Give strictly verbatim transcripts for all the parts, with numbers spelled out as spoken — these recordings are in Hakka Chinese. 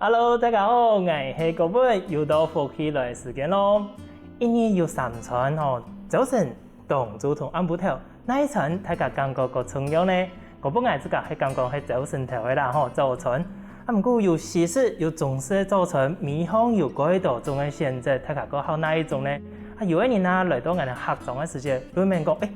Hello，大家好，𠊎係國文，又到福氣來个時間咯。一日有三餐吼，朝晨、中晝同暗晡頭，哪一餐大家感覺較重要呢？國文𠊎自家係感覺係朝晨頭个啦吼，早餐。啊，毋過有西式、有中式个早餐，米行有幾多種个選擇，大家較好哪一種呢？啊，有个人啊，來到𠊎等客庄个時節，會問講，誒，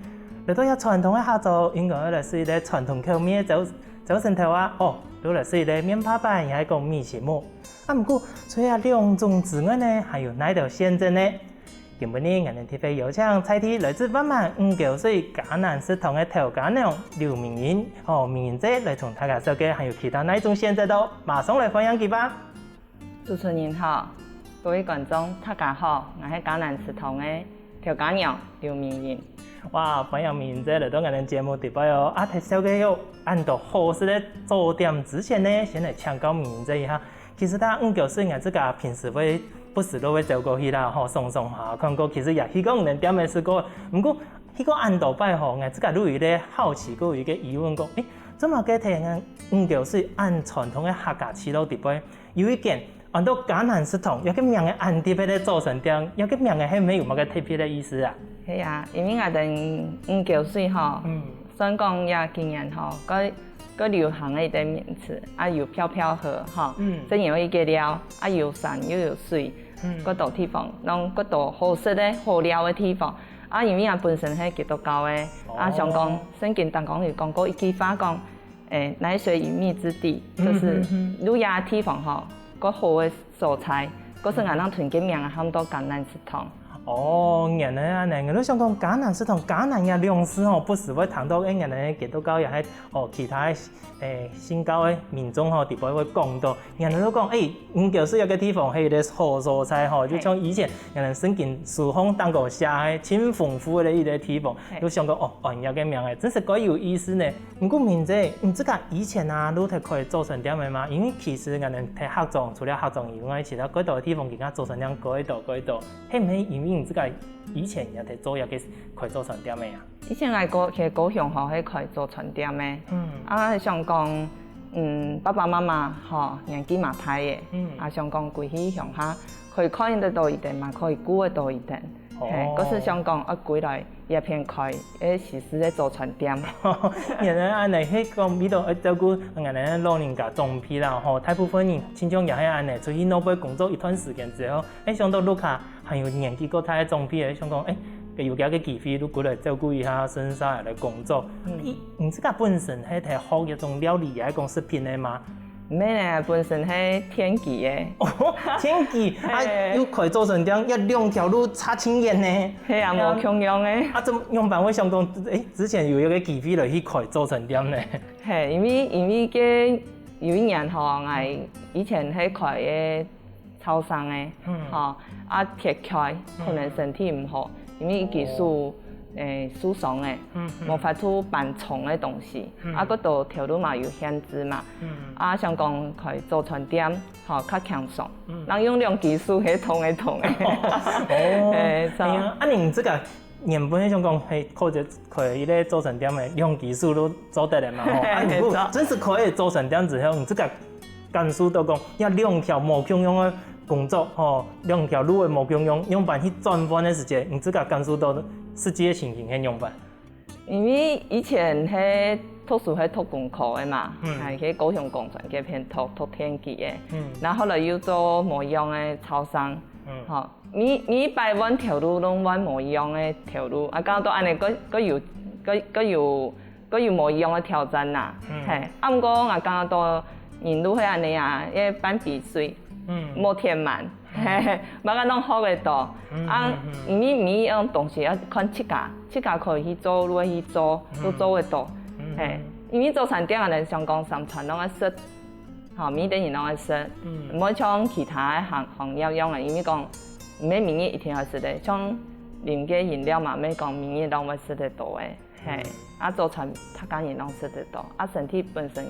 來到這傳統个客庄，應該愛來食一個傳統口味个朝朝晨頭啊，哦，就來食一個麵包粄，也係講米心目。啊，毋過除了兩種之外呢，還有哪兜選擇呢？今晡日𠊎等特別邀請在地來自萬巒五溝水嘉南食堂个頭家娘劉明英，哦，明英姐來同大家紹介還有其他哪一種選擇哦。馬上來歡迎佢吧。主持人好，各位觀眾大家好，𠊎係嘉南食堂个頭家娘劉明英。哇，歡迎明英姐來到𠊎等節目裡背哦。啊，在紹介有恁多好食个早點之前呢，先來請教明英姐一下。其實在五溝水𠊎自家平時會不時都會走過去啦，吼，上上下下看過，其實也去過你等店个食過。毋過去過恁多擺吼，𠊎自家都有一個好奇，又有一個疑問講，誒，做麼个在五溝水恁傳統个客家市道裡背，有一間安到嘉南食堂，這個名仔恁特別个早餐店，這個名仔係毋係有麼个特別个意思啊？係啊，因為𠊎等五溝水吼，嗯。算講這幾年吼，較較流行个一個名詞，啊有飄飄河吼，嗯。這有一個尞，啊有山又有水，嗯。較多地方，攏較多好食个、好尞个地方。啊因為𠊎本身係基督教个，啊哦。想講聖經當中有講過一句話講， 誒，奶水與蜜之地，就係嗯哼哼。路亞地方吼，較好个所在，故所𠊎等團結名啊，喊做嘉南食堂。哦，原來恁呢，𠊎都想講嘉南食堂，嘉南這兩字吼，不時會聽到，誒，原來基督教也係，哦，其他个，誒，信教个民眾吼，裡背會講到，原來都講，誒，五溝水這個地方係一個好所在吼，就像以前原來聖經書項當中寫个，真豐富个一個地方，嘿。就想講，哦，哦，這個名仔，真係蓋有意思呢。 毋過明英姐，你自家以前啊，都在開早餐店个嗎？因為其實𠊎等在客庄，除了客庄以外，其他蓋多个地方，其他早餐店蓋多蓋多。係毋係因為你自家以前也在做這個開早餐店个啊？以前𠊎高，其實高雄吼，係開早餐店个。嗯。啊，想講，嗯，爸爸媽媽吼，年紀嘛大个，嗯。啊，想講歸去鄉下，可以看得到佢等嘛，可以顧得到佢等。 嘿，哦。故所想講，愛歸來這片開，誒，西式个早餐店。原來恁呢，係講為著愛照顧𠊎等老人家長輩啦，吼，大部分人親像也係恁呢，出去外背工作一段時間之後，誒，想到屋下還有年紀較大个長輩，誒，想講，誒，有這個機會，就歸來照顧一下，順續來工作。嗯。你，你自家本身係在學這種料理，也係講食品个嗎？ 毋係呢，本身係電機个。哦，電機，啊，嘿。又開早餐店，這兩條路差真遠呢。係啊，無共樣个。啊，怎，仰般會想講，誒，之前有一個機會來去開早餐店呢？係，因為，因為該有一年吼，𠊎以前係開个超商个，嗯。吼，啊，忒𤸁，可能身體毋好，因為佢手，誒，受傷个，嗯，嗯。無法度搬重个東西。 嗯。啊，該兜頭路嘛有限制嘛。嗯。啊，想講開早餐店，吼，較輕鬆。嗯。人用兩支手係動个動个。哦。嘿，係。哎呀，啊，你自家原本係想講，嘿，開一，開一個早餐店个，兩支手都做得个嘛，吼。啊，嘿，毋過，做。真實開个早餐店之後，你自家感受到講，這兩條無共樣个工作，吼，兩條路个無共樣，仰般去轉換个時節，你自家感受到實際个情形係仰般？ 因為以前係讀書係讀工科个嘛，嗯。係去高雄工專該片讀，讀電機个。嗯。然後來又做無樣个超商，嗯。吼，每，每一擺換頭路，攏換無樣个頭路，啊，講到恁呢，各，各有，各，各有，各有無樣个挑戰啦。嗯。嘿，啊，毋過𠊎感覺到人路係恁呢啊，愛半杯水，嗯。莫忝慢。 嘿，嘿，慢慢攏學會到。嗯，啊，嗯，嗯。每，每一樣東西愛看自家，自家可以去做，就會去做，嗯。就做會到。嗯，嘿，嗯。因為早餐店个人想講三餐攏愛食，吼，每一個人攏愛食，嗯。毋會像其他个行，行業樣个，因為講，毋係每日一定愛食个，像啉个飲料嘛，毋係講每日攏會食得到个。 嘿，嗯。啊，早餐逐家人攏食得到，啊，身體本身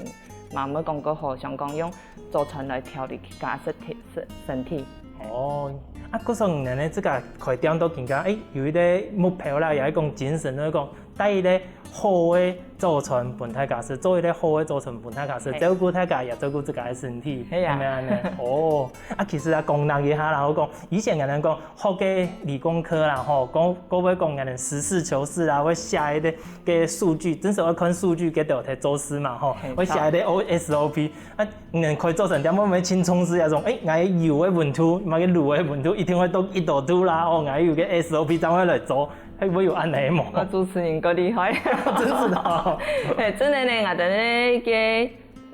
嘛，毋會講過好，想講用早餐來調理自家身體，身，身體。哦，啊，故所你呢，自家開店到今下，誒，有一個目標啦，也係講精神，就係講帶一個好个早餐分大家食，做一个好个早餐分大家食，照顧大家也照顧自家个身體，係啊，係毋係恁樣？哦，啊，其實啊，講一下啦，𠊎講以前𠊎講學个理工科啦，吼，講過會講𠊎等實事求是啦，會寫一个个數據，真係愛看數據，該兜在做事嘛，吼，會寫一个O S O P，啊，你可以做成點，會毋會輕鬆是那種，誒，𠊎有个溫度，麼个爐个溫度一定會到幾多度啦，哦，𠊎有个S O P正會來做。 係會有恁樣無？我主持人較厲害。真係哦。係，真个呢，𠊎等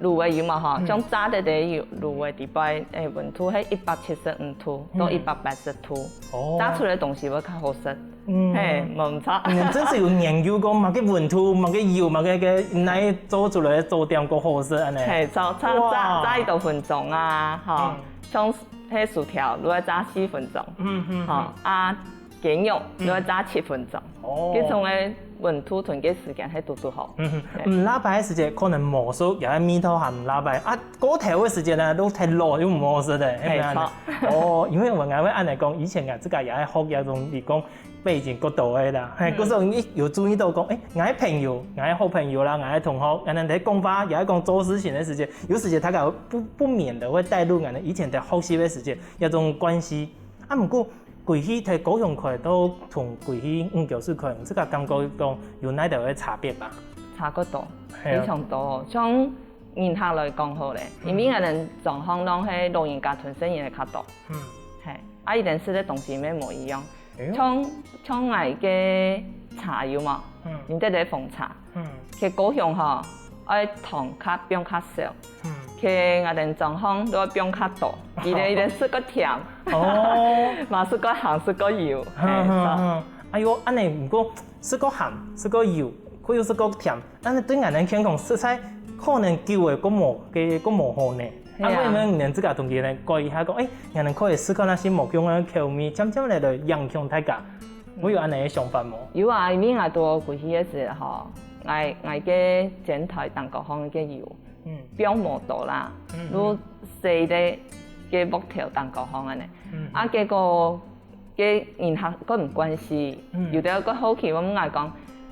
个爐个油嘛吼，像炸个个油，爐个底背，誒，溫度係一百七十五度到一百八十度，哦，炸出來个東西會較好食。嗯，係，無毋著。你真係有研究過麼个溫度、麼个油、麼个个，哪做出來个糕點較好食恁樣？係，炸炸炸炸一多分鐘啊，吼，像係薯條，如果炸四分鐘，嗯嗯，吼啊。 雞肉，你愛炸七分鐘，哦，該種个溫度同个時間係堵堵好。嗯哼，毋罅擺个時節可能無熟，也係味道還毋罅擺。啊，過頭个時節呢，都忒老又毋好食个，係毋係？哦，因為𠊎會恁樣講，以前啊，自家也係學這種理工背景較多个啦，係，故所有注意到講，誒，𠊎个朋友，𠊎个好朋友啦，𠊎个同學，𠊎等在講話，也係講做事情个時節，有時節大家不不免的會帶入𠊎等以前在學習个時節，這種關係。啊，毋過 歸去在高雄開到同歸去五九四開，自家感覺講有哪兜个差別吧？差較多，非常多。像人客來講好了，因為𠊎等庄項攏係老人家同細人仔較多，嗯，係，啊，佢等食个東西乜無一樣。像像𠊎个茶有無？嗯，你兜兜紅茶， 嗯，去高雄吼，愛糖較放較少。嗯，去𠊎等庄項都愛放較多，佢等佢等食較甜，哦，嘛食較鹹，食較油。係，著。哎喲，恁樣毋過食較鹹，食較油，佢又食較甜，恁樣對𠊎等健康實在可能久个，較無个，較無好呢。啊，係啊。所以呢，你等自家同佢等改一下，講，誒，𠊎等可以試看那些無共樣个口味，漸漸來來影響大家。 會有恁樣个想法無？有啊，因為𠊎到歸去个時吼，𠊎𠊎个煎台頂高項个油，嗯，放無多啦，嗯，就洗个个鑊頭頂高項恁樣。嗯，啊，結果个人客較毋慣勢，嗯，有兜較好奇，𠊎問𠊎講，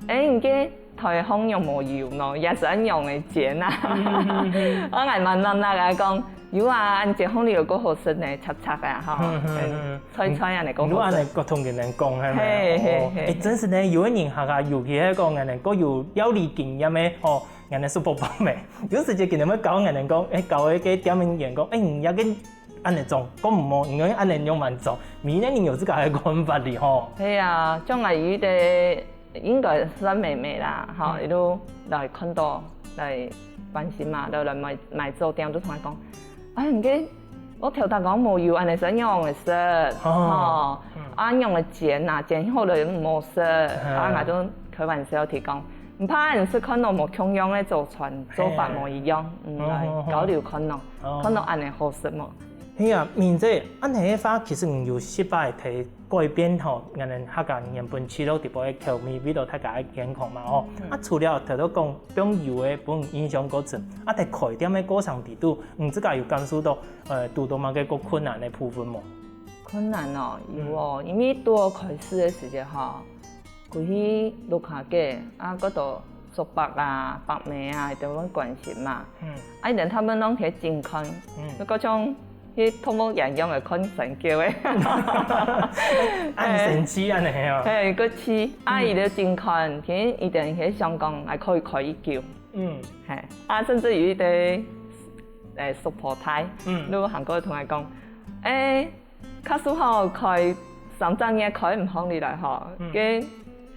誒，你个 台項仰無油喏，也係恁樣个煎啊。嗯，嗯，嗯。𠊎慢慢來講，有啊，恁煎項裡有較好食呢，赤赤个吼，嗯，嗯，嗯，脆脆恁樣較好食。你恁樣个同佢等講，係無？係，係，哦，係。誒，真係呢，有个人客啊，尤其係講恁樣，較有料理經驗个，吼，恁樣叔伯伯姆，有時節佢等會教恁樣講，誒，教个店員講，誒，你這个 恁樣裝，講毋好，因為恁樣樣慢裝，每一個人有自家个看法哩吼。係啊，像𠊎有一個應該算妹妹啦，吼，嗯，佢就來看到，來關心嘛，就來買買做店，就同𠊎講，哎，你个，𠊎頭下講無油，恁樣係仰般个食，哦，吼，嗯，啊，仰般个煎啊，煎好了又毋好食，嗯，啊，𠊎就開玩笑提講，毋怕，你係看到無共樣个做餐，做法無一樣，嗯，來交流看咯，哦，看到恁樣好食無？ 係啊，明姐，恁樣个話，其實你有實在在改變吼，𠊎等客家原本自家裡背个口味，為了大家个健康嘛吼。嗯。啊，除了頭頭講放油个分你印象較深，啊，在開店个過程裡肚，你自家有感受到，呃，堵到麼个較困難个部分無？困難哦，有哦，嗯，因為拄開始个時節吼， 歸去屋下个，啊，較多叔伯啊、伯姆啊，佢兜會關心嘛。嗯。啊，佢兜大部分攏係緊看，嗯，就好像去動物園樣个看生狗个。恁神奇恁樣哦。嘿，過去，啊，嗯，佢兜緊看，其實佢兜係想講，還可以開一久。嗯。嘿，啊，甚至有一個，誒，叔婆太，嗯，就行過同𠊎講，誒， 假使吼開三隻月開毋䟘起來吼，嗯，該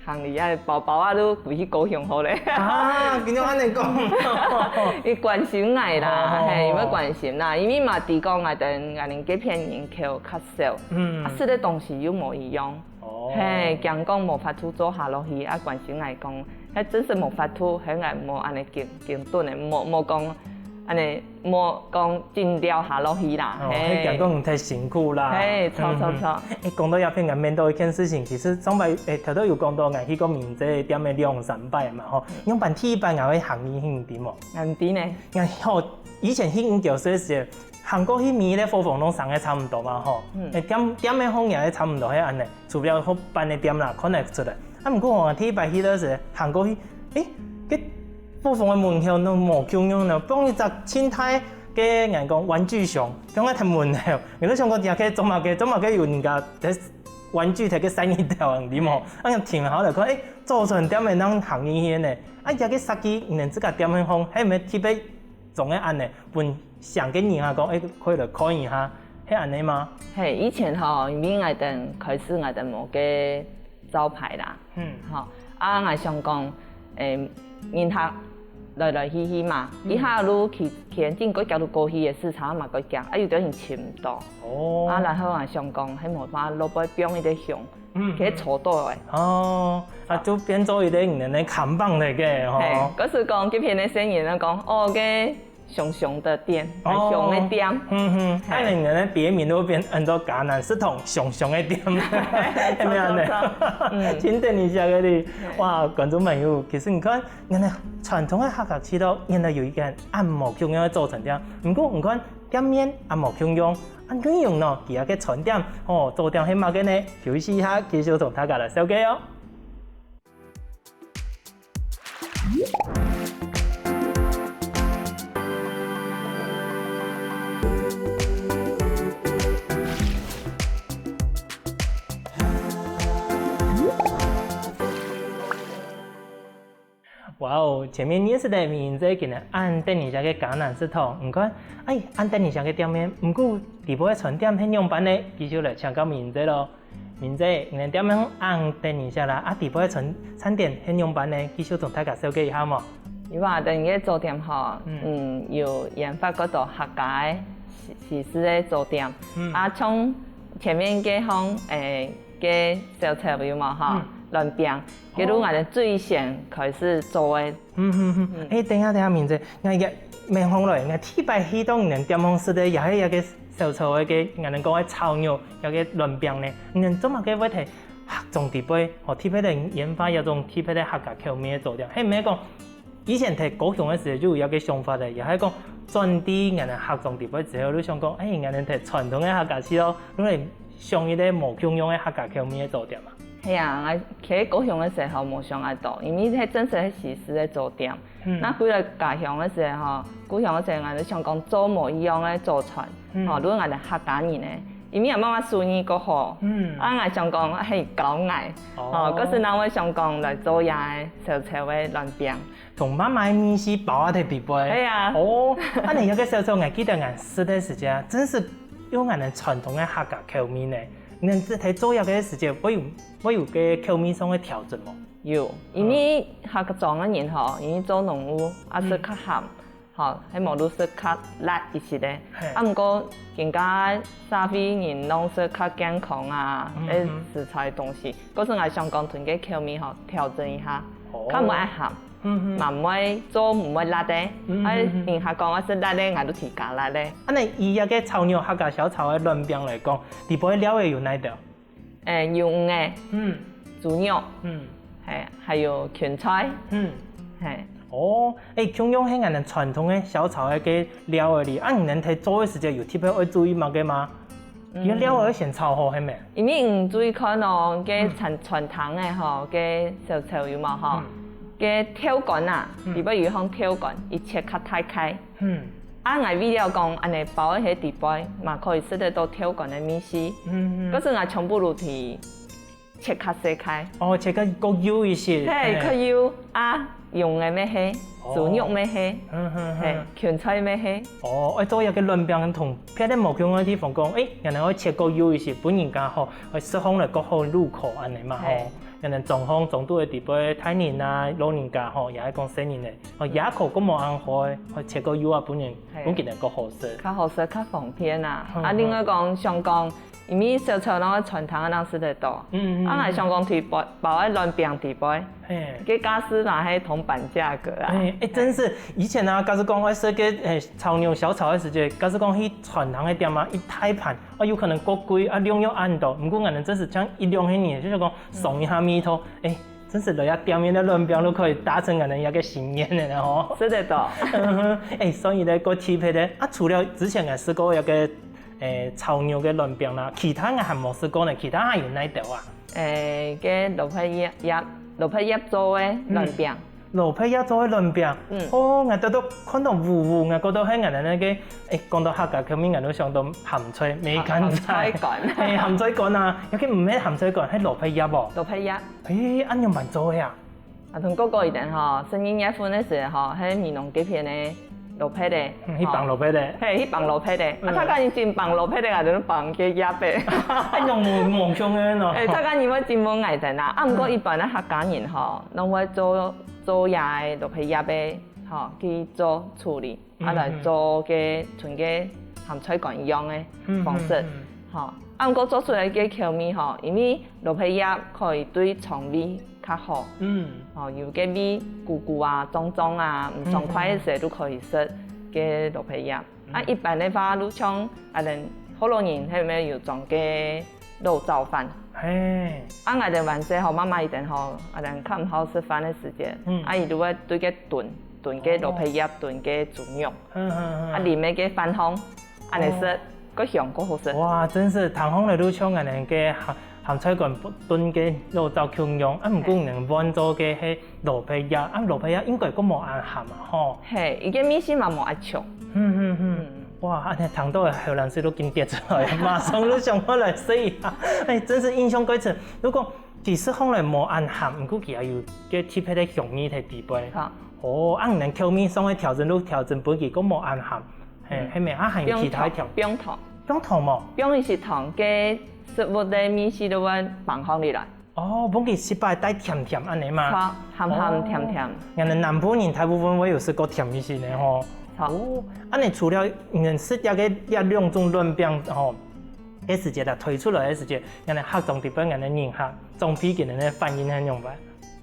行李啊、包包啊都歸去高雄好咧。啊，佢仰恁樣講？佢關心𠊎啦，哦，嘿，佢關心啦，因為嘛知講𠊎等𠊎等該片人口較少，嗯，啊，食个東西又無一樣，哦，嘿，驚講無法度做下落去，啊，關心𠊎講，該真實無法度，係𠊎無恁樣緊緊頓个，無無講 恁樣，莫講盡料下落去啦，哦，嘿，係講講忒辛苦啦。嘿，著，著，著。嗯，嗯。誒，講到這片，𠊎想到一件事情，其實上擺，誒，頭頭有講到，𠊎去過明姐店个兩三擺嘛，吼，嗯，仰般第一擺𠊎會行入去，你知無？𠊎毋知呢。𠊎吼，以前去五九四个時，行過去每一個伙房攏生个差毋多嘛，吼。嗯。誒，店店个方也係差毋多，係恁樣，除了好辦个店啦，看得出來。啊，毋過吼，第一擺去个時，行過去，誒，該廚房个門口都無共樣呢，放一隻盡大个人講玩具熊，放在忒門口，𠊎就想講這个做麼个，做麼个有人家在玩具在該曬日頭啊，你無？啊，停下來看，誒，早餐店个人行入去呢，啊，這个設計，你自家店很好，還有無特別種个恁呢，分想个人啊講，誒，可以來看一下，係恁呢嗎？係，以前吼，因為𠊎等開始𠊎等無个招牌啦，嗯，吼，啊，𠊎想講，誒，人客來來去去嘛，一下路去天津過橋路過去个市場嘛過行，啊，有兜人尋毋到，哦，啊，然後𠊎想講，係無法落背放一个熊，嗯，佢坐到个，哦，啊，就變做一个人个看板了个吼，係，可是講這片个生意人講，哦，个。 熊熊的店，哦，熊的店。嗯哼，哎，你的別名都變很多橄欖是同熊熊的店，有沒有呢？今天你下个哩，哇，觀眾朋友，其實你看，原來傳統的客家市道，原來有一間恁無共樣的早餐店。不過你看，店面恁無共樣，啊，內容呢，佢个餐點，哦，做點係麼个呢？休息一下，繼續同大家來紹介哦。 哇哦，前面認識个美英姐今日恁得人惜个橄欖食堂，你看，哎，恁得人惜个店面，毋過底背个餐點係仰般呢？繼續來請教美英姐咯。美英姐，你个店面恁得人惜啦，啊底背个餐餐點係仰般呢？繼續同大家紹介一下無？有啊，等於个早點吼，嗯，有研發過多客家个西西式个早點，啊像前面个項，誒，个小炒有無吼，卵餅。 該就𠊎等最先開始做个。嗯嗯嗯，哎，等下等下，明姐，𠊎个問好來，𠊎第一擺去到你等店項食个，也係該个小炒个，該𠊎等講个炒肉，該个卵餅呢，你等做麼个會在客庄底背，吼，特別个研發這種特別个客家口味个做料，係毋係講以前在高雄个時節就有這个想法个，也係講轉對𠊎等客庄底背之後，就想講，哎，𠊎等在傳統个客家市咯，就來想一个無共樣个客家口味个做料嘛。 係啊，𠊎企高雄个時候無想恁多，因為係正式係西式个早點。那歸來家鄉个時候，故鄉个時候，𠊎就想講做無一樣个早餐，吼，如果𠊎等客家人呢，因為阿媽媽手藝過好，啊，𠊎想講係教𠊎，吼，可是那𠊎想講來做這个小炒个卵餅。同媽媽个味緒包啊在底背。係啊。哦，啊，你該个小炒，𠊎記得𠊎食个時節，真係 用𠊎等傳統个客家口味呢，你等在做這个時節會有會有个口味上个調整無？有，因為客庄个人吼，因為做農務，啊食較鹹，吼，係無就食較辣一息个。啊毋過今下社會人攏食較健康啊，誒，食材个東西，可是𠊎想講同个口味吼調整一下，較毋會恁鹹。 嘛毋會做毋會辣个，啊人客講愛食辣个，𠊎就自家辣个。恁呢以這个炒肉客家小炒个卵餅來講，底背料个有哪兜？誒，有魚个，嗯，豬肉，嗯，係，還有芹菜，嗯，係。哦，誒，共樣係𠊎等傳統个小炒个料个哩，啊你等在做个時節有特別愛注意麼个嗎？ 你个料愛先炒好係無？因為你注意看哦，該餐餐廳个吼，該小炒有無吼？該豆乾啊，裡背有一項豆乾，佢切較大塊。啊，𠊎為了講恁呢包个係裡背，嘛可以食得到豆乾个味緒。可是𠊎全部都係切較細塊。哦，切較較幼一息。係，較幼啊。 用个乜係，豬肉乜係，係，芹菜乜係。哦，愛做一个卵餅同別个無共个地方講，誒，原來愛切較幼一息，分人家吼，愛食項來較好入口恁呢嘛吼。原來中項中肚个裡背大人啊，老人家吼，也係講細人仔，哦，牙口較無恁好，愛切較幼啊，分人分佢等較好食。較好食，較方便啊。啊，另外講，想講 因為小炒攏愛餐廳个人食得到，啊𠊎想講佢包包个卵餅裡背，該價數嘛係銅板價格啊。誒，真係，以前啊，假使講愛食个誒炒肉小炒个時節，假使講去餐廳个店啊，一大盤，啊有可能較貴，啊量又恁多，毋過𠊎等真係像一兩个人，就係講嚐一下味道，誒，真係來這店面个卵餅都可以達成𠊎等一个心願个吼。食得到。誒，所以呢，較特別个，啊除了之前𠊎食過一个 誒，炒肉个卵餅啦，其他𠊎還無食過呢，其他還有哪兜啊？誒，該蘿蔔葉葉，蘿蔔葉做个卵餅。蘿蔔葉做个卵餅。嗯。哦，𠊎兜都看到烏烏，𠊎覺得係𠊎兜該个，誒，講到客家口味，𠊎兜想到鹹菜，梅乾菜。鹹菜乾。嘿，鹹菜乾啊，有个毋係鹹菜乾，係蘿蔔葉哦。蘿蔔葉。誒，恁樣慢做个啊？啊，同哥哥一定吼，十二月份个時候吼，係美濃該片个蘿蔔个，嗯，去綁蘿蔔个。嘿，去綁蘿蔔个。啊，嗯。大家人真綁蘿蔔个，啊，就綁个葉个。哎，用無無共个喏。哎，大家人會真無愛等啊。啊，毋過一般个客家人吼，攏會做做這个蘿蔔葉个，吼，去做處理。 啊來做个像个鹹菜乾一樣个方式，吼。啊毋過做出來个口味吼，因為蘿蔔葉可以對腸胃較好，吼，有个味苦苦啊、脹脹啊、毋爽快个時都可以食个蘿蔔葉。啊一般个話，就像啊等學老人係毋係有裝个 肉燥飯。嘿。啊𠊎兜還細吼，媽媽一定吼，啊等較毋好食飯个時節，啊佢就會對个燉，燉个蘿蔔葉，燉个豬肉，啊淋个个飯湯，恁樣食，過香過好食。哇，真係聽起來就像𠊎兜个鹹鹹菜乾燉个肉燥共樣，啊毋過𠊎兜換做个係 蘿蔔葉，啊蘿蔔葉應該過無恁鹹啊吼。嘿，佢个味緒嘛無恁重。嗯嗯嗯，哇，恁樣聽到个口涎水都緊跌出來，馬上就想愛來食一下。哎，真係印象蓋深。如果其實講來無恁鹹，毋過佢還有个特別个香味在底背。好。哦，恁樣口味上个調整就調整分佢過無恁鹹。嘿，係無？啊還有其他調？放糖。放糖無？放一息糖，个食物个味緒就會放放起來。 哦，分佢食飽帶甜甜恁樣嘛。著，鹹鹹甜甜。𠊎兜南部人大部分會有食過甜一息个吼。著。哦，恁樣除了你食這个這兩種卵餅吼，个時節啦，推出來个時節，𠊎兜客庄底背𠊎兜人客，長輩佢兜个反應係仰般？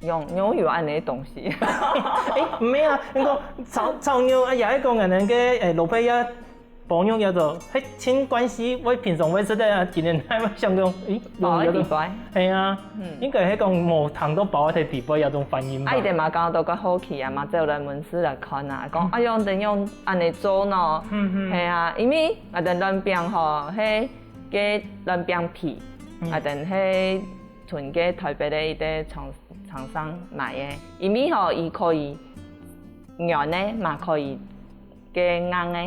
仰仰有恁樣个東西？誒，毋係啊，你講炒炒肉啊，也係講𠊎兜个誒蘿蔔啊， 包肉也做，係盡慣勢，會平常會食个啊，今日還會想講，咦，包个底背。係啊，應該係講無聽到包个底背這種反應吧。啊佢兜嘛感覺到蓋好奇啊，嘛走來門市來看啊，講，哎喲，仰恁樣恁樣做喏。係啊，因為𠊎兜卵餅吼，係个卵餅皮，𠊎兜係從个台北个一個廠廠商買个，因為吼，佢可以 軟个嘛可以，个硬个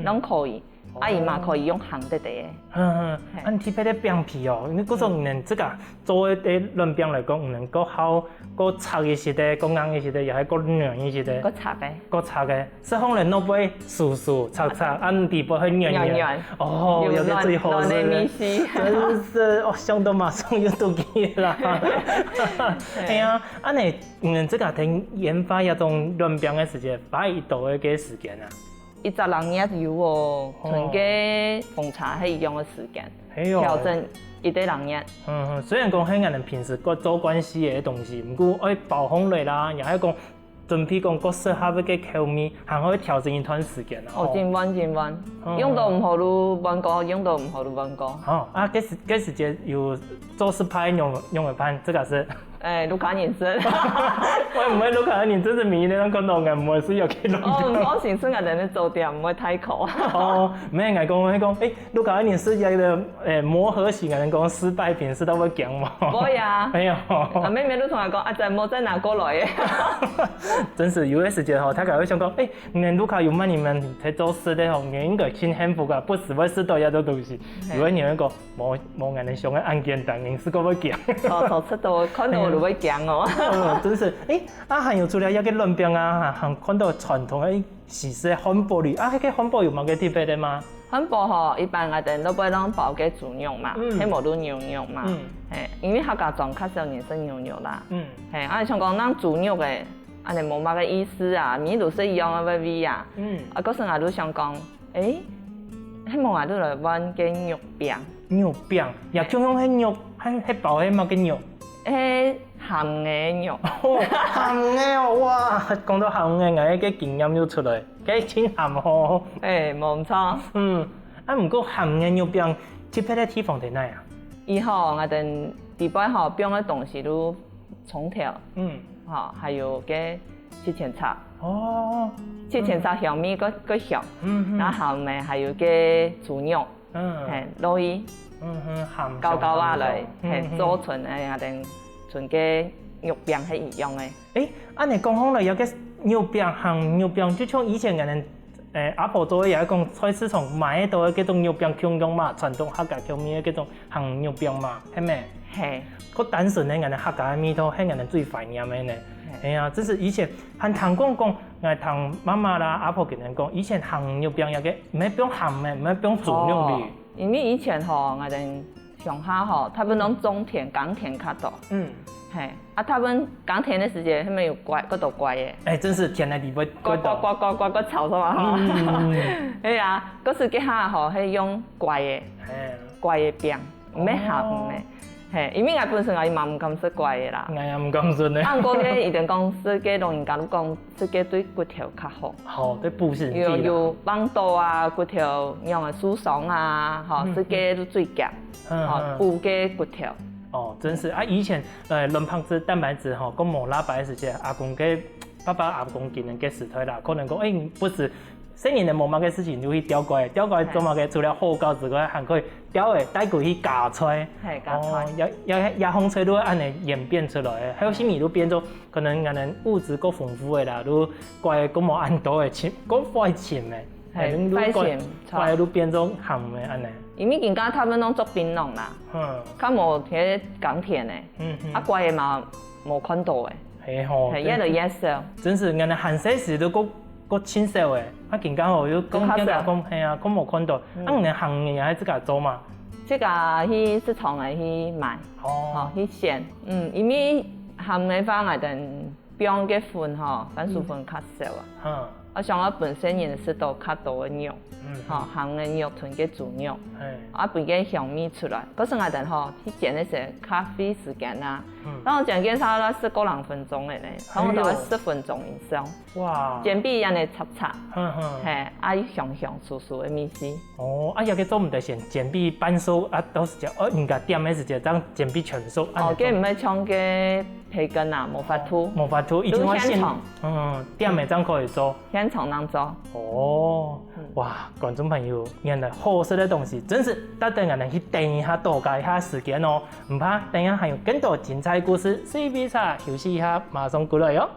攏可以，啊佢嘛可以用烘得得个。嗯嗯，恁特別个餅皮哦，你故所你兜自家做个卵餅來講，你兜較好較脆一息个，較硬一息个，也係較軟一息个？較脆个。較脆个，食起來外背酥酥脆脆，恁底背係軟軟。軟軟。哦，有个最好食个。有軟軟个味緒。真係，哦，想到馬上又肚飢啦。係啊，恁樣 嗯，自家在研發這種卵餅个時節，花幾多个時間啊？一隻零月有哦，同个紅茶係一樣个時間，係哦。調整一隻零月。嗯，雖然講係𠊎兜平時做慣勢个東西，毋過愛包好來啦，也係講準備講較適合个口味，還愛調整一段時間啊。哦，真慢真慢，用到毋好就換過，用到毋好就換過。哦，啊，該時該時節有做失敗，仰仰般辦，自家食。 哎，屋下人食。會毋會屋下人真係每日都看到𠊎毋會食這个卵餅？哦，毋好意思，𠊎兜个做店毋會太苦。哦，毋係，𠊎講，𠊎講，哎，屋下人食這个，哎，磨合期，𠊎講失敗品，食到會驚無？毋會啊。沒有。啊，妹妹就同𠊎講，啊，再莫再拿過來耶。真係有个時節吼，大家會想講，哎，你屋下有麼人在做事个吼，你應該盡幸福啊，不時會食到這種東西。有个人會講， 無無𠊎兜想个恁簡單，人食過會驚。錯錯，食到看到就會驚哦。嗯，真係。哎，啊還有除了這个卵餅啊，還還看到傳統个西式个漢堡哩，啊，該个漢堡有麼个特別个嗎？漢堡吼，一般𠊎兜外背攏包个豬肉嘛，嗯。係無就牛肉嘛。嗯。嘿，因為客家庄較少人食牛肉啦。嗯。嘿，啊，像講咱豬肉个，恁樣無麼个意思啊，味都係一樣个味味啊。嗯。啊，可是𠊎就想講， 哎，係無𠊎就來換个肉餅。肉餅，也共樣係肉，還係包係麼个肉？係鹹个肉。哦，鹹个哦，哇，講到鹹个，𠊎个經驗又出來，該盡鹹吼。哎，無毋著。嗯，啊，毋過鹹个肉餅特別个地方在哪啊？佢吼，𠊎兜底背吼，放个東西就 蔥頭，嗯。吼，還有个七層塔。哦。七層塔香味較較香，嗯嗯。然後呢，還有个豬肉，嗯。嘿，落去，嗯哼，鹹鹹鹹鹹。搞搞啊來，嘿，嗯哼。做成个啊等，成个肉餅係一樣个。誒，恁樣講起來，這个肉餅，鹹肉餅，就像以前𠊎等，誒，阿婆做个，也係講菜市場買得到个該種肉餅共樣嘛，傳統客家口味个該種鹹肉餅嘛，係無？係。較單純个𠊎等客家个味道，係𠊎等最懷念个呢。係。係啊，這係以前還聽講講，𠊎聽媽媽啦、阿婆佢等講，以前鹹肉餅這个，毋係放鹹个，毋係放豬肉个。哦，因為以前吼，𠊎等 鄉下吼，大部分攏種田、耕田較多。嗯。嘿，啊，大部分耕田个時節，係無有耙，較多耙个。誒，真係田个地方，耙耙耙耙耙耙草係嘛吼。嗯。係啊，該時節吼，係用耙个，嘿。耙个餅，毋係鹹个。哦。嘿，因為𠊎本身𠊎嘛毋敢食耙个啦。𠊎也毋敢食呢。啊，毋過呢，一定講食个老人家都講 食个對骨頭較好。好，對補身體啦。有，有橫倒啊，骨頭仰仔受傷啊，吼，嗯。食个都最遽，嗯，吼，嗯。補个骨頭。哦，真係啊，以前，呃，卵白質、蛋白質吼，講無罅擺个時節，阿公个，爸爸阿公佢等个時代啦，可能講，誒，毋係，細人仔無麼个事情就去釣耙，釣耙做麼个？嘿。除了好搞之外，還可以釣个帶佢去加菜。嘿，加菜。哦，也，也，也紅菜都會恁樣演變出來个，還有新米都變做 可能𠊎等物質較豐富个啦，都耙个較無恁多个尋，較會尋个，嘿，可能都耙，會尋，耙个都變做鹹个恁樣。因為今下大部分攏做檳榔啦，嗯。較無去耕田个，嗯，嗯。啊，耙个嘛無看到个，嘿吼，嘿，對。越來越少。真係，𠊎等還細時都較，較清楚个，啊，今下吼又講，較少。講，嘿啊，較無看到。嗯。啊，你等鹹个也係自家做嘛？自家去市場个去買。 哦。吼，去選。嗯，因為鹹个話，𠊎等放个粉吼，番薯粉較少啊。嗯。啊，想愛分細人食到較多个肉，嗯，吼，嗯。鹹个肉，同个豬肉，嘿。啊，分个香味出來。可是𠊎等吼，去煎个時候較費時間啊。嗯。然後煎个差不多十過零分鐘个呢，差不多哎喲。十分鐘以上。 哇。煎餅恁樣脆脆，嗯哼。嘿，啊，又香香酥酥个味緒。哦，啊，這个做毋得先煎餅半熟啊，到時節，哦，人家點个時節，正煎餅全熟，哦，恁樣做。該毋係像該培根啊，無法度。哦，無法度，一定愛先，都現場。嗯，點个正可以做。現場正做。哦，嗯。哇，觀眾朋友，原來好食个東西，真係值得𠊎等去等一下，多加一下時間哦。毋怕，等一下還有更多精彩故事，隨便啥，休息一下，馬上過來哦。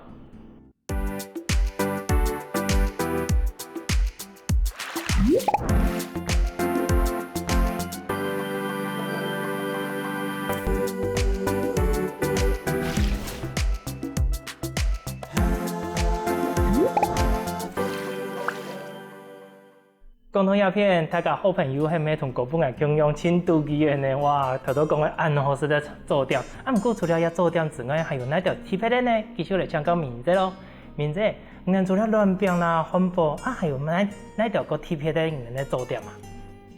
講到這片，大家好朋友係毋係同哥本人共樣盡肚飢个呢？哇，頭頭講个恁好食个早點，啊，毋過除了這早點之外，還有哪兜特別个呢？繼續來請教明姐咯。明姐，你等除了卵餅啦、漢堡，啊，還有哪，哪兜較特別个你等个早點啊？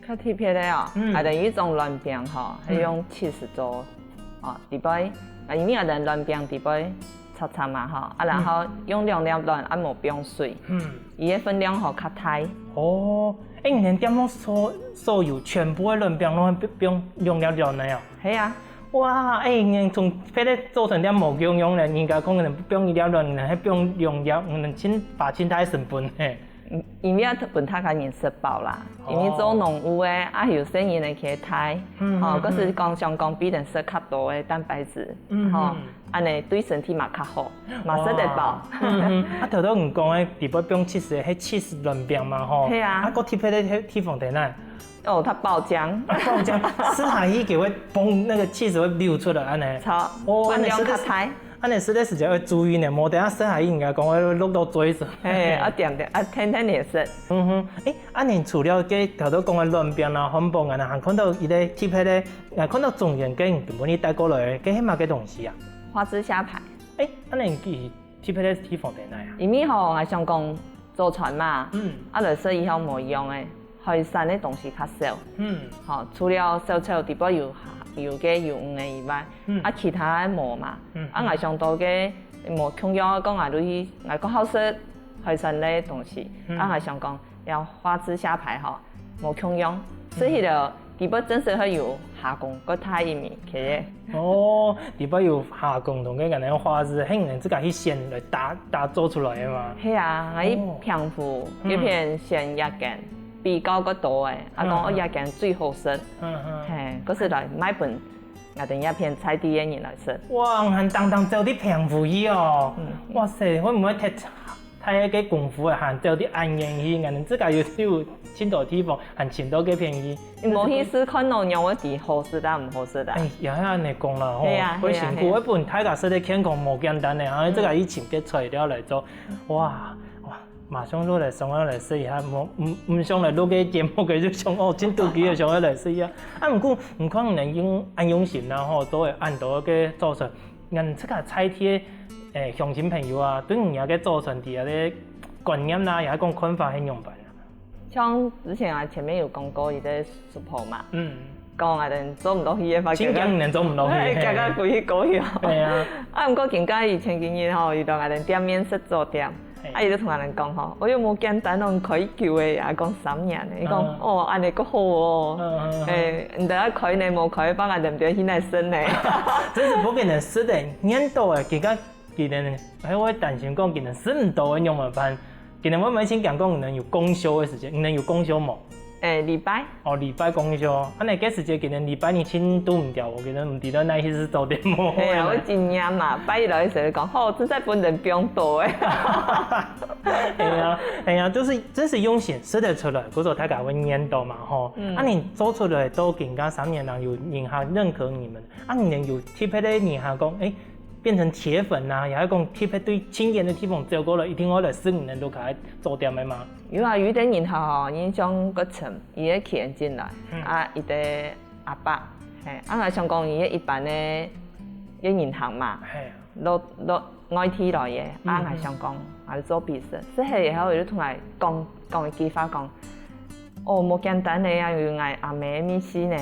較特別个哦，嗯。𠊎等有一種卵餅吼，嗯。係用cheese做，哦，底背，啊，因為𠊎等卵餅底背 炒炒嘛吼，啊，然後用兩粒卵，啊，無放水，嗯。佢个分量吼較大。哦，誒，你等店項所，所有全部个卵餅攏放兩粒卵个哦？係啊。哇，誒，你等從別个早餐店無共樣呢，人家可能放一粒卵，你等係放兩粒，你等盡，花盡大成本嘿。 嗯，因為愛分大家人食飽啦，哦。因為做農務个，啊，有細人个去帶，嗯，吼，嗯，該係講想講分佢等食較多个蛋白質，嗯，吼，嗯。恁樣對身體嘛較好，嘛食得飽。哇，嗯，嗯。啊，頭頭你講个，底背放cheese个，係cheese卵餅嘛，吼。係啊。啊，該特別个地方在哪？哦，佢爆漿。啊，爆漿，食下去佢會崩，該个cheese會流出來，恁樣。著，哦，分量較大。 恁樣食个時節愛注意呢，無等下食下去人家講會落到嘴唇。嘿，愛點點，愛天天也食。嗯哼，誒，啊，你除了該頭頭講个卵餅啦、漢堡啊，還看到一個特別个，啊，看到中間个你本來帶過來个，該係麼个東西啊？花枝蝦排。誒，恁樣佢特別个地方在哪啊？因為吼，𠊎想講早餐嘛，嗯。啊，來食以後無一樣个。 海產个東西較少。嗯。吼，除了小炒底背有，有个有魚个以外，嗯。啊，其他个無嘛。嗯，啊，嗯。𠊎想到个無共樣，講𠊎就去，𠊎較好食海產類个東西。嗯。啊，𠊎想講，這花枝蝦排吼，無共樣，嗯。食起來底背真實會有蝦公，較大一味，可以。 哦，底背有蝦公同个恁樣花枝，係你自家去選來打，打做出來个嘛？係啊，𠊎去哦。澎湖，嗯。該片選這間，比較較多个，啊，講哦，嗯。這間最好食。嗯，嗯。嘿，該時來買分 𠊎兜這片在地个人來食。哇，還當當走到平湖去哦！哇塞，會毋會忒大个功夫啊？還走到恁遠去，𠊎兜自家有有盡多地方，還尋到該片去。你無去試看咯，仰會知好食啊毋好食啊？哎，也係恁樣講啦吼，係啊，會辛苦，係啊，係啊。會分大家食个健康無簡單呢，啊，自家去尋个材料來做，哇哇！ 馬上就來想愛來試一下，無毋毋想來錄个節目个，就想哦，真肚飢个，想愛來試一下。啊，毋過你看你兜用恁用心啦吼，做个恁多个早餐，𠊎自家在地个誒鄉親朋友啊，對你兜个早餐底下个觀念啦，也係講看法係仰般啊？像之前啊，前面有講過一個 support嘛。嗯。講𠊎兜做毋落去个話，真驚你兜做毋落去，嘿，嘿。驚到飛去高雄。對啊。啊，毋過今下以前今日吼，遇到𠊎兜店面食早點，嘿。啊，佢就同𠊎兜講吼，哎喲，無簡單哦，開久个啊，講三年个，佢講，嗯。哦，恁樣較好哦。嗯，嗯，嗯。嘿，你兜愛開呢，無開，放𠊎兜毋知去哪食呢。真係無可能食个，年到个，今下 佢兜呢，還會擔心講佢兜食毋到个仰般辦？佢兜會毋會真驚講你兜有公休个時間？你兜有公休無？誒，禮拜。哦，禮拜公休。恁樣該時節佢兜禮拜日盡堵毋著，佢兜毋知道哪去食早點無。係啊，𠊎經驗嘛，拜一來个時候講，吼，實在毋能放多誒。係啊，係啊，就係，就係用心食得出來，故所大家會認到嘛，吼。嗯。啊，你做出來到今下三年人，有人客認可你兜，啊，你兜有特別个人客講，誒， 變成鐵粉啊，也係講特別對盡遠个地方走過來，一定愛來食你兜屋下个早點个嘛？有啊，有一點人吼，人像个陳，佢个客人進來，嗯。啊，一個阿伯，嘿，啊，𠊎想講佢个一般个，个人客嘛，嘿。落落外地來个，啊，嗯，𠊎想講，嗯。𠊎做美食，食个以後，佢就同𠊎講，講一句話講，哦，無簡單个啊，有𠊎阿姆个味緒呢。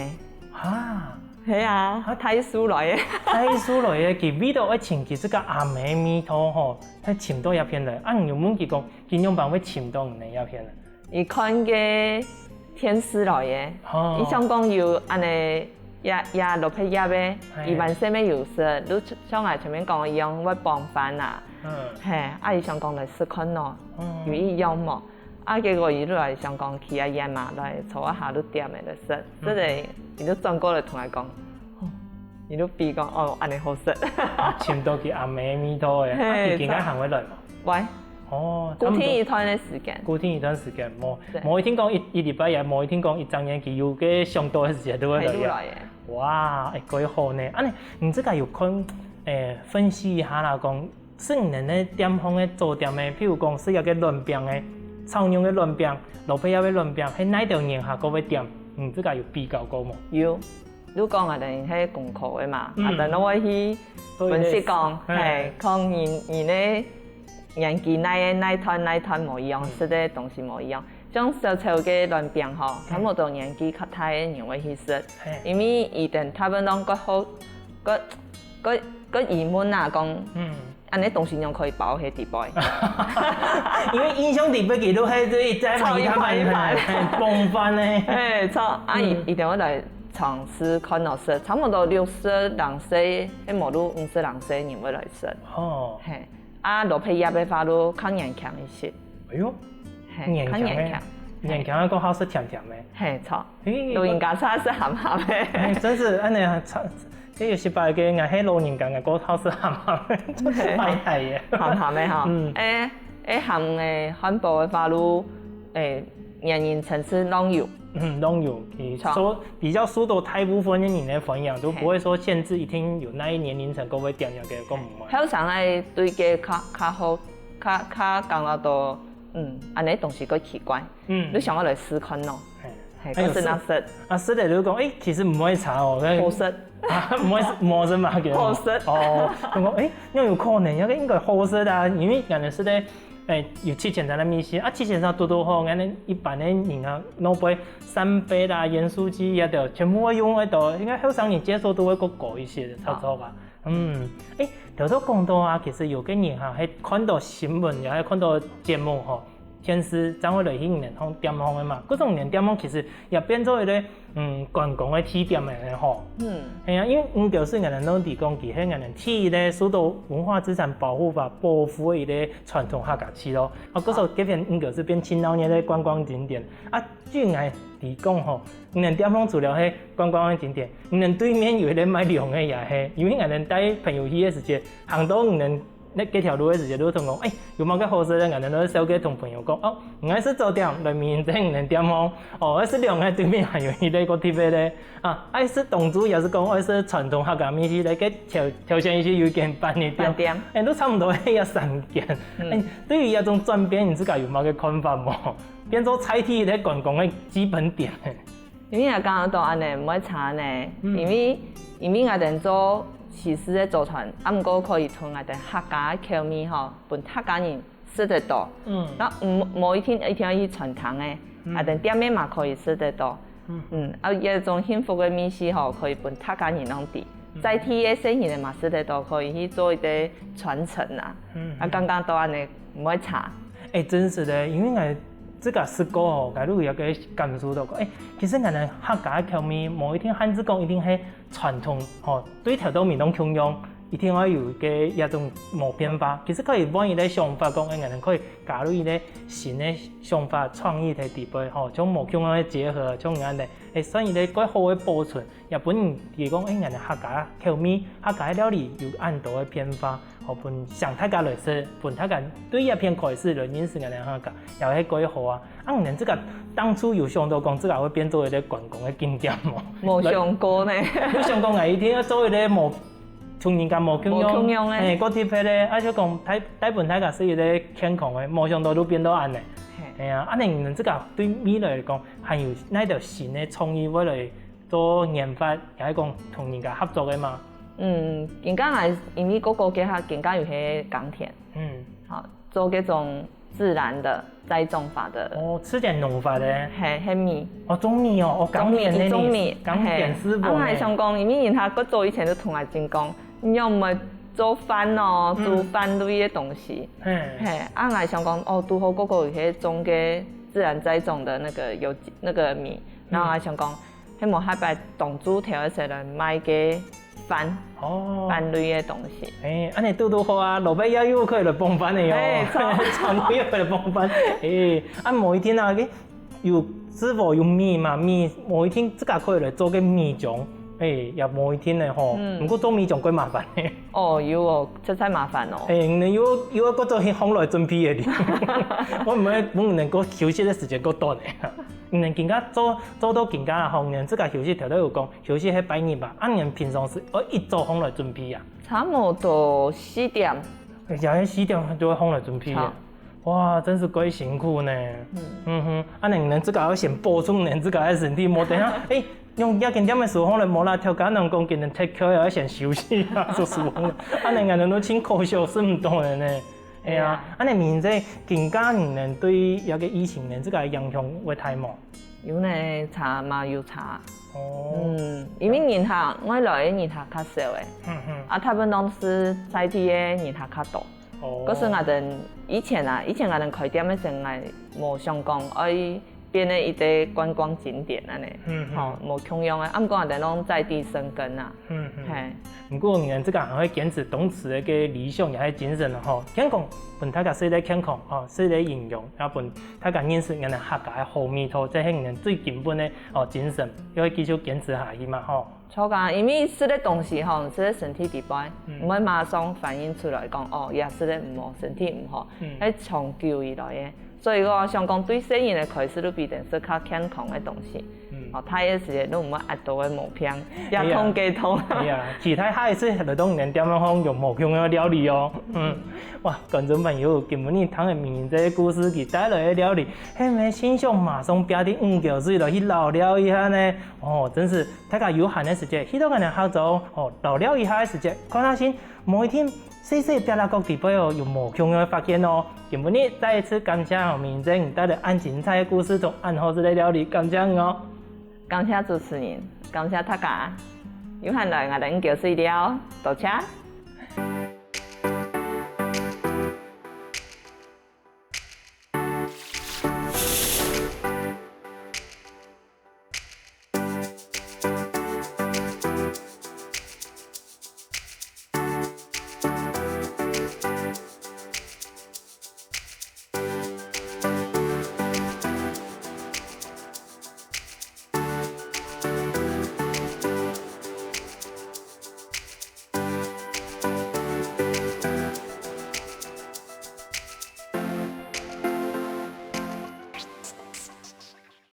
哈？ 係啊，大樹來个。大樹來个，佢為著愛尋佢自家阿姆个味道吼，才尋到這片來。啊，你有問佢講，佢仰般會尋到你兜這片來？佢看个電視來个，哦。佢想講有恁樣，這這蘿蔔葉个，嘿。佢還細妹有食，就像𠊎前面講个一樣，會傍飯啊。嗯。嘿，啊，佢想講來食看咯，嗯。有異樣無？ 啊，結果佢就來想講去啊遠嘛，來坐一下就點个來食，嗯。食个佢就轉過來同𠊎講，哦，佢就比講，哦，恁樣好食。啊，尋到佢阿姆个味道誒，啊，嘿，佢今下還會來無？會。哦，固定一段个時間。差不多。固定一段時間，無，對。無一定講一一禮拜，也無一定講一整年，佢有个想到个時間都會來呀。係，都來个。哇，誒，蓋好呢。恁樣，你自家有看，誒，分析一下啦，講 食你兜个店項个早點个，譬如講食這个卵餅个，炒肉个卵餅、蘿蔔葉个卵餅，係哪兜人客較會點？你自家有比較過無？有，如果𠊎兜係功課个嘛，嗯。𠊎兜就會去分析講，對，嘿，嘿。看人人个年紀哪个哪段哪段無一樣，嗯。食个東西無一樣。像小丑个卵餅吼，嘿。差不多年紀較大个人會去食，嘿。因為佢兜大部分攏較好，較較較疑問啊，講，嗯。 恁樣東西仰可以包該底背？因為印象底背佢都係對在炒一盤一盤。嘿，嘿，傍飯呢。嘿，炒，啊，嗯。一定愛來嘗試看咯，食差不多六十零歲，係無就五十零歲人會來食。哦。嘿，啊，蘿蔔葉个話就較年輕一些。哎喲，嘿，較年輕个，較年輕。年輕个，較好食甜甜个。嘿，炒。 嘿，老人家才食鹹鹹个。哎，真係恁樣啊，這有時擺个，𠊎係老人家，𠊎較好食鹹鹹个，真係壞壞个。鹹鹹个吼。嗯。哎，哎，鹹个漢堡个話就，哎，年齡層次攏有。嗯，攏有，佢著。受，比較受到大部分个人个歡迎，都不會說限制一定有哪一年齡層，各位點樣个，各毋買。後生个對个較，較好，較，較感覺到，嗯，恁樣東西較奇怪。 嗯。你想愛來試看咯。嘿。嘿，哎喲，可是那食。啊，食了就講，哎，其實毋會差哦，但好食。啊，毋會，毋好食嘛，其實。好食。哦，就講，哎，那有可能，那個應該好食啊，因為感覺食个，哎，有七千三个味緒，啊，七千三堵堵好，𠊎等一般个人啊，攏會三杯啦、鹽酥雞啊，對，全部會用得到，應該後生人接受度會較高一些，差不多吧。嗯，哎，頭頭講到啊，其實有个人哈，還看到新聞，也還看到節目吼，電視，正會來去𠊎等店項个嘛。故所𠊎等店項其實也變做一個，嗯，觀光个地點个吼。嗯。係啊，因為五溝水𠊎等都知講，佢係𠊎等第一個受到文化資產保護法保護个一個傳統客家區咯。啊，故所這片五溝水變盡鬧熱个觀光景點。啊，據𠊎知講吼，𠊎等店項除了係觀光个景點，𠊎等對面有一個賣涼个也係，因為𠊎等帶朋友去个時節，行到𠊎等 該該條路个時節，就同講，欸，有麼个好食个，𠊎等就笑个同朋友講，哦，你愛食早點，來明正𠊎等店項，哦，愛食涼个對面還有一個較特別个，啊，愛食當晝也係講愛食傳統客家美食，來該挑挑選一些有間飯个店，飯店。欸，都差不多係這三間。嗯。欸，對於這種轉變，你自家有麼个看法無？變做在地个觀光个基本點。 因為也講到恁呢，毋會差呢。嗯。因為因為𠊎等做西式个早餐，啊，毋過可以同𠊎等客家个口味吼，分客家人食得到。嗯。該毋無一定一定愛去餐廳个，嗯。𠊎等店个嘛可以食得到。嗯。嗯，啊，這種幸福个味緒吼，可以分客家人攏知。嗯。在地个細人仔嘛食得到，可以去做一個傳承啊。嗯。啊，剛剛都恁呢，毋會差。欸，真實个，因為𠊎 自家食過吼，𠊎就有一個感受到講，欸，其實𠊎等客家个口味，無一定限制講一定係傳統吼，對頭到尾攏共樣，一定愛有一個這種無變化。其實可以換一個想法講，欸，𠊎等可以加入一個新个想法、創意在裡背吼，像無共樣个結合，像恁呢，欸，算一個較好个保存。 也分人知講，欸，𠊎等客家口味、客家料理有恁多个變化，好分請大家來食，分大家對這片開始來認識𠊎等客家，也係較好啊。啊，你等自家當初有想到講，自家會變做一個觀光个景點無？無想過呢。有想講，𠊎一定愛做一個無，同人家無共樣，無共樣个。欸，較特別个，啊，就講帶帶分大家食一個健康个，無想到就變到恁呢。嘿。係啊，啊，你等自家對未來來講，還有哪條新个創意會來 做研發，也係講同人家合作个嘛？嗯，今下𠊎因為哥哥佢下今下有去耕田，嗯。好，做這種自然的栽種法的。哦，自然農法个。嘿，黑米。哦，種米哦，哦，耕田个米，種米，耕田師傅呢。嘿。啊，𠊎想講，因為人家較早以前就同𠊎講，你有無做飯哦，嗯。煮飯類个東西。嘿。嘿，啊，𠊎想講，哦，拄好哥哥有去種个自然栽種的那個有機，那個米，然後𠊎想講， 係無下擺當晝頭个時來賣个飯，哦。飯類个東西。欸，恁呢堵堵好啊，老伯爺又可以來傍飯个喲。欸，著。長輩又可以來傍飯。欸，啊，無一定啊，有師傅有米嘛，米無一定自家可以來做个米漿，欸，也無一定个吼。嗯。毋過做米漿較麻煩个。哦，有哦，實在麻煩哦。欸，你又又愛過做去烘來準備个哩。𠊎毋會，𠊎毋能夠休息个時間較短个。 你等今下做做到今下吼，你等自家休息頭頭有講，休息係拜日嘛，啊你等平常時愛幾早䟘來準備啊？差毋多四點。欸，也係四點就愛䟘來準備啊。好。哇，真係蓋辛苦呢。嗯。嗯哼，啊你等自家愛先保重你等自家个身體，無等下，欸，用這間店个時候䟘來無啦，頭家人講今日忒𤸁，愛先休息啊，做事䟘。啊你等都盡可惜，食毋到个呢。 係啊，係啊。恁呢明正今下你等對這個疫情呢，這個影響會大無？有呢，差嘛有差。哦。嗯，因為人客，外來个人客較少欸。嗯嗯。啊，大部分都係在地个人客較多。哦。可是𠊎等以前啊，以前𠊎等開店个時，𠊎無想講愛 變成一個觀光景點恁呢，嗯嗯。吼，無共樣个，啊毋過𠊎等攏在地生根啊。嗯嗯。嘿。毋過你等自家還會堅持當初个理想也係精神吼，健康，分大家食得健康吼，食得營養，也分大家認識𠊎等客家个好味道，這係你等最根本个哦精神，愛繼續堅持下去嘛吼。 著啊，因為食个東西吼，食个身體裡背，嗯。毋會馬上反映出來講，哦，這食个毋好，身體毋好，嗯。係長久以來个。所以講，想講對細人个開始，就必定食較健康个東西。嗯。哦，大个時節，就毋會恁多个毛病，也哎呀。痛个痛。哎呀，期待下一次來到你等店項有無共樣个料理哦。嗯，哇，觀眾朋友，今晡日聽个明正个故事，佢帶來个料理，係毋係盡想馬上拚滴五溝水來去遶尞一下呢？哦，真係 大家有閒个時節，去到𠊎等客庄，哦，遶尞一下个時節，看下先，無一定細細壁拉角裡背哦，有無共樣个發現哦。今晡日再一次感謝哦，明正帶來恁精彩个故事同恁好食个料理，感謝你哦。感謝主持人，感謝大家，有閒來𠊎等五溝水尞，多謝。